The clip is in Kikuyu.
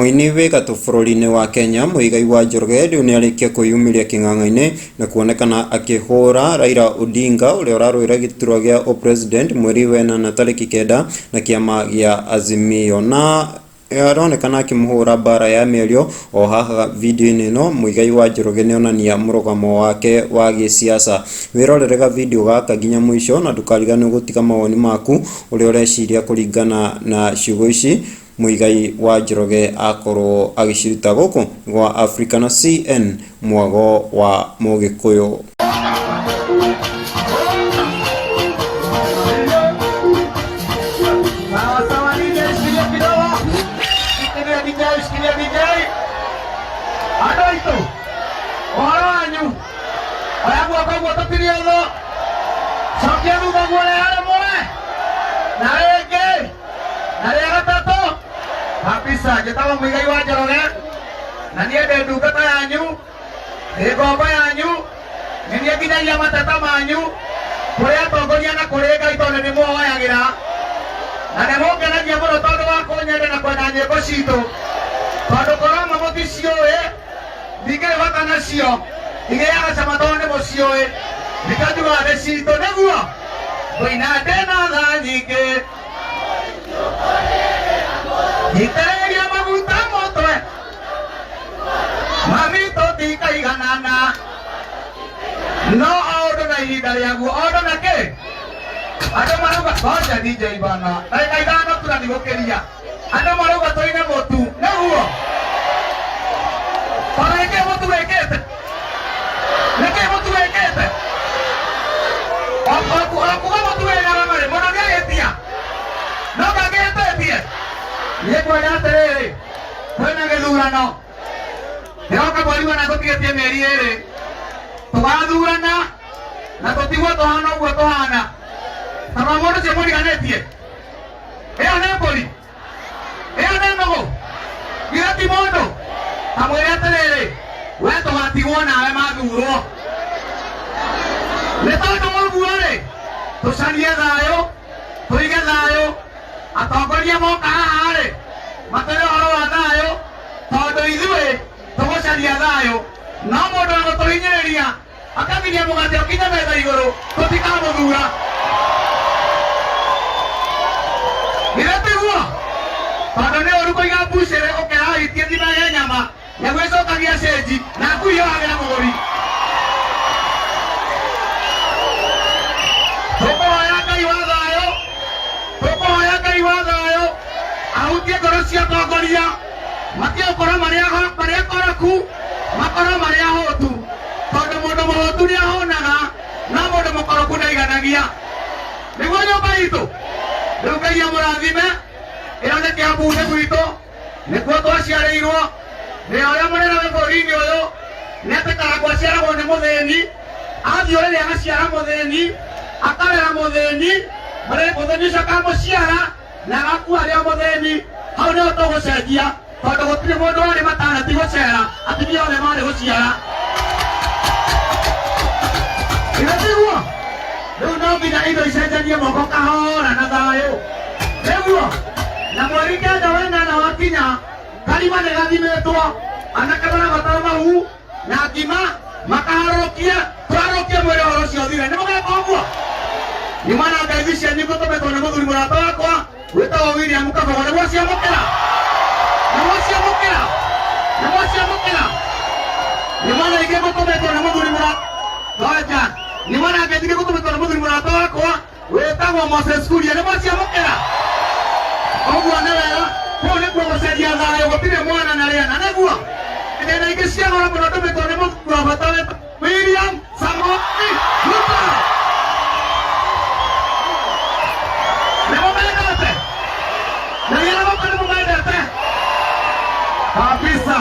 Mũini wĩ gatũ bũrũri-inĩ wa Kenya Muigai wa Njoroge rĩu nĩarĩkia kwĩyumĩria kĩng'ang'a-inĩ na kuonekana akĩhũra Raila Odinga ũrĩa ũrarũĩra gĩturwa gĩa ũpresident mweri wenana tarĩki kenda na kĩama gĩa Azimio na aronekana akĩmũhũra mbara ya mĩario. O haha video-inĩ ĩno Muigai wa Njoroge nĩonania mũrũgamo wake wa gĩsiasa. Wĩrorere ga video gaka nginya mũico na ndũkariganĩrwo gũtiga mawoni maku ũrĩa ũreciria kũringana na ciugo ici Muigai wa Njoroge akorwo agĩciruta gũkũ gwa Africa na CN mwago wa Mũgĩkũyũ. Sawa sawa, DJ shikilia kidogo. Shikilia DJ, shikilia DJ. Andũ aitũ, ũhoro wanyu. Oya guoko guo tũtirie thũ. Cokia thutha guoya rĩmwe. Na rĩngĩ. Na rĩa gatatũ. Kabisa, njĩtagwo Muigai wa Njoroge. Na niĩ ndĩ ndungata yanyu. Ndĩ ngombo yanyu. Nĩ niĩ nginyagia mateta manyu kũrĩ atongoria na kũrĩ Ngai tondũ nĩ mũhoyagĩra na nĩ mũngenagia mũno tondũ wa kũnyenda na kwenda nyĩmbo citũ tondũ korwo ma mũticiũĩ ndingĩrĩ bata nacio igĩaga cama tondũ nĩ mũciũĩ nĩkĩo njugaga nĩ citũ nĩguo ngũina ndĩna tha nyingĩ itĩrĩria maguta mũtwe mami tũtikaiganana no o ũndũ na ihinda rĩaguo o ũndũ na kĩ andũ marauga ngoja DJ bana ndagĩka ithano tu na ndigũkĩria andũ marauga tũine mũtu nĩguo tondũ nĩkĩ mũtu wĩkĩte nĩkĩ mũtu wĩkĩte okuga mũtu wĩ ngarama rĩ mũndũ nĩahĩtia no kangĩhĩtĩtie niĩ ngwenda atĩrĩrĩ kwĩna gĩthurano kĩroka mweri wa tũtigĩtie mĩeri ĩrĩ tũgathurana na tũtigwo tũhana ũguo tũhana tondũ mũndũ ũcio mũriganĩtie ĩyo nĩ mbũri ĩyo nĩ nũgũ githĩ ti mũndũ kamwĩre atĩrĩrĩ we tũgatigwo nawe mathurwo nĩ tondũ ũguo rĩ tũcarie thayũ tũige thayũ atongoria moka haha rĩ matwĩre ũhoro wa thayũ tondũ ithuĩ tũgũcaria thayũ no mũndũ wa gũtũhinyĩrĩria akagiria mũgate ũkinye metha igũrũ tũtikamũthura githĩ tiguo tondũ nĩ ũru kũiga mbucĩrĩ ũkerahitie thimage nyama naguo ĩcokagia cenji na ngui yohagĩra mũgũri tũkũhoya Ngai wa thayũ tũkũhoya Ngai wa thayũ ahutie ngoro cia atongoria matige gũkorwo marĩ akoroku makorwo marĩ ahũtu tondũ mũndũ mũhũtu nĩ ahũnaga no mũndũ mũkoroku ndaiganagia nĩguo nyũmba itũ rĩu Ngai amũrathime ĩno nĩ Kĩambu nĩ gwitũ nĩkuo twaciarĩirwo nĩ ũrĩa mũnene wĩ bũrũri-inĩ ũyũ nĩ atĩ Karangũ aciaragwo nĩ mũthĩni athiĩ ũrĩrĩ agaciara mũthĩni akarera mũthĩni mũthĩni ũcio akamũciara na agakua arĩ o mũthĩni hau nĩho tũgũcenjia tondũ gũtirĩ mũndũ warĩ mataneti gũcera atumia othe marĩ gũciara Githĩ tiguo rĩu no nginya indo icenjanie moko kahora na thayũ nĩguo na mweri kenda wenana wakinya karima nĩ gathimĩtwo anake marabatara mahu na ngima makaharũrũkia tũharũrũkie mwĩrĩ ũhoro ũcio ũthire nĩ mũgeka ũguo nyuma na ngeithi cianyu ngũtũmĩtwo nĩ mũthuri mũrata wakwa wĩtagwo William Kabogo nĩ mwaciamũkĩra nĩ mwaciamũkĩra nĩ mwaciamũkĩra nyuma na ingĩ ngũtũmĩtwo nĩ mũthuri mũrata ngoja nyuma na ngeithi ingĩ ngũtũmĩtwo nĩ mũthuri mũrata wakwa wĩtagwo Moses Kuria nĩ mwaciamũkĩra ũguo nĩ wega kũu nĩkuo gũcaria thayũ gũtirĩ mwana na rĩana nĩguo thĩna ingĩ cia goro mũno ndũmĩtwo nĩ mũthuri wa bata wĩtagwo William Samoei Ruto nĩ mũmendete na wĩra gũkũ nĩ mũmendete kabisa.